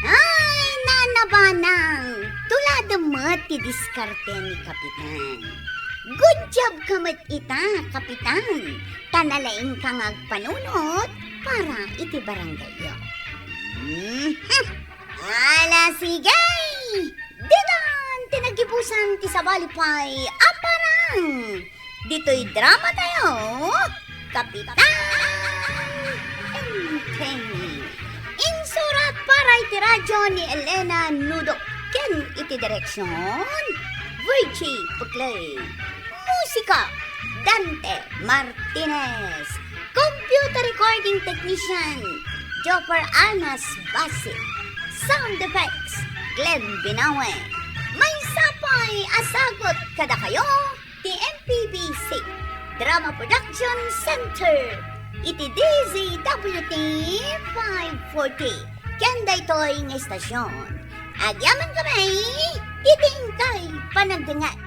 Ay, nanabanang, tuladem met ti diskarte ni Kapitan. Good job ka met ita, Kapitan, ta nalaingka nga agpanunot para iti barangayyo. Mhm. Ala, sige! Ditan ti nagibusan ti sabali pay a parang. Ditoy drama tayo, Kapitan Enteng. Insurat para iti radyo ni Elena Nudo ken iti direksyon, Virgie Puclay. Musika, Dante Martinez. Computer recording technician, Jopper Anas Basi. Sound effects, Glenn Binawe. Maysa pay a sagut kadakayo ti M P B C Drama Production Center iti D Z W T five forty. Ken daytoy nga istasyon, agyaman kami iti inkay panagdengngeg.